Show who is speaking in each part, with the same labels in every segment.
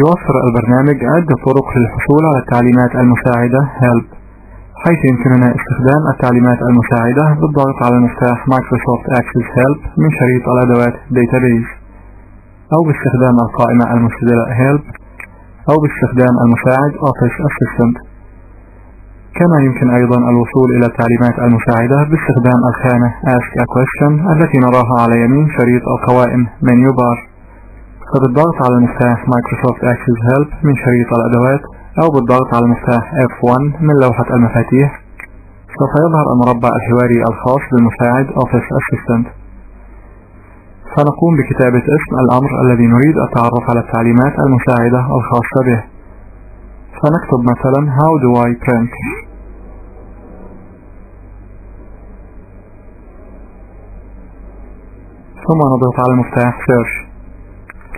Speaker 1: يوفر البرنامج عدة طرق للحصول على التعليمات المساعدة Help، حيث يمكننا استخدام التعليمات المساعدة بالضغط على المفتاح Microsoft Access Help من شريط الأدوات Database، أو باستخدام القائمة المنسدلة Help، أو باستخدام المساعد Office Assistant. كما يمكن أيضا الوصول إلى التعليمات المساعدة باستخدام الخانة Ask a Question التي نراها على يمين شريط القوائم Menu Bar، فبالضغط على المفتاح Microsoft Access Help من شريط الأدوات أو بالضغط على المفتاح F1 من لوحة المفاتيح سوف يظهر المربع الحواري الخاص بالمساعد Office Assistant. فنقوم بكتابة اسم الأمر الذي نريد التعرف على التعليمات المساعدة الخاصة به، فنكتب مثلا How do I print؟ ثم نضغط على المفتاح Search.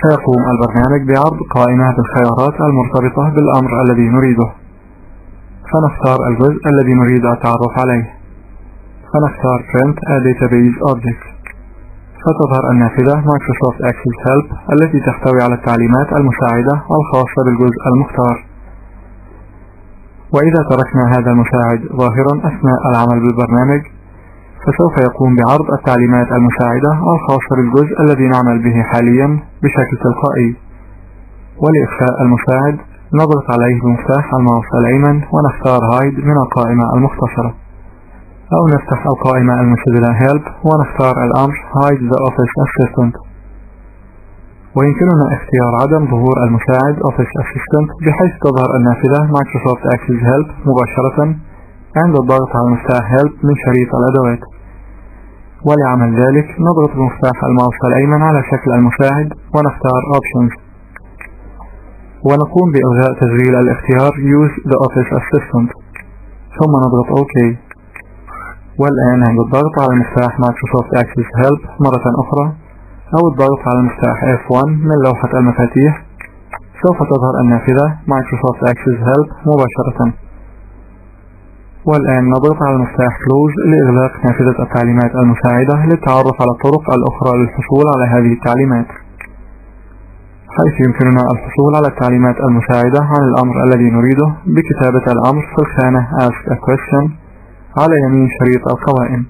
Speaker 1: سيقوم البرنامج بعرض قائمة بالخيارات المرتبطة بالأمر الذي نريده، فنختار الجزء الذي نريد التعرف عليه، فنختار Print a Database Object، فتظهر النافذة Microsoft Access Help التي تحتوي على التعليمات المساعدة الخاصة بالجزء المختار. وإذا تركنا هذا المساعد ظاهرا أثناء العمل بالبرنامج فسوف يقوم بعرض التعليمات المساعدة الخاصة بالجزء الذي نعمل به حاليا بشكل تلقائي. ولإخفاء المساعد نضغط عليه بمفتاح الماوس الأيمن ونختار Hide من القائمة المختصرة، أو نفتح القائمة المنسدلة Help ونختار الأمر Hide the Office Assistant. ويمكننا اختيار عدم ظهور المساعد Office Assistant بحيث تظهر النافذة Microsoft Access Help مباشرة عند الضغط على مفتاح Help من شريط الأدوات. ولعمل ذلك نضغط بمفتاح الماوس الأيمن على شكل المساعد ونختار Options، ونقوم بإلغاء تشغيل الاختيار Use the Office Assistant، ثم نضغط OK. والآن عند الضغط على مفتاح Microsoft Access Help مرة أخرى أو الضغط على المفتاح F1 من لوحة المفاتيح سوف تظهر النافذة Microsoft Access Help مباشرة. والآن نضغط على المفتاح Close لإغلاق نافذة التعليمات المساعدة للتعرف على الطرق الأخرى للحصول على هذه التعليمات، حيث يمكننا الحصول على التعليمات المساعدة عن الأمر الذي نريده بكتابة الأمر في الخانة Ask a Question على يمين شريط القوائم.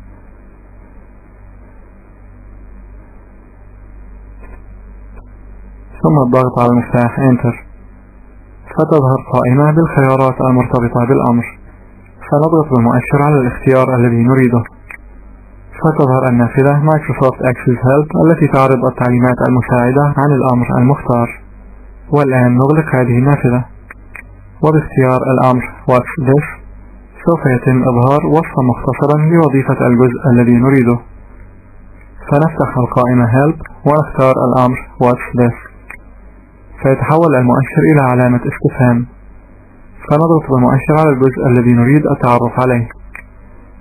Speaker 1: ثم الضغط على المفتاح Enter، فتظهر قائمة بالخيارات المرتبطة بالأمر، فنضغط بالمؤشر على الاختيار الذي نريده، فتظهر النافذة Microsoft Access Help التي تعرض التعليمات المساعدة عن الأمر المختار. والآن نغلق هذه النافذة، وباختيار الأمر What's This سوف يتم إظهار وصفا مختصرا لوظيفة الجزء الذي نريده، فنفتح القائمة Help ونختار الأمر What's This، فيتحول المؤشر إلى علامة استفهام، فنضغط بالمؤشر على الجزء الذي نريد التعرف عليه،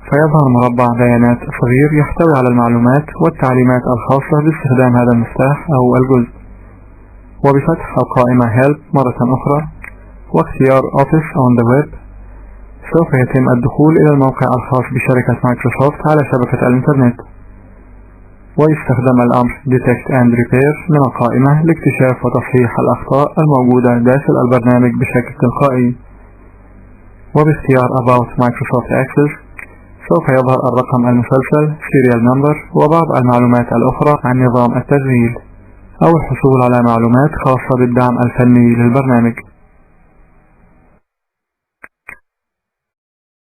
Speaker 1: فيظهر مربع بيانات صغير يحتوي على المعلومات والتعليمات الخاصة باستخدام هذا المفتاح أو الجزء. وبفتح القائمة Help مرة أخرى واختيار Office on the Web سوف يتم الدخول إلى الموقع الخاص بشركة مايكروسوفت على شبكة الإنترنت، ويستخدم الأمر Detect and Repair من القائمة لاكتشاف وتصحيح الأخطاء الموجودة داخل البرنامج بشكل تلقائي. وباختيار About Microsoft Access سوف يظهر الرقم المسلسل Serial Number وبعض المعلومات الأخرى عن نظام التشغيل، أو الحصول على معلومات خاصة بالدعم الفني للبرنامج.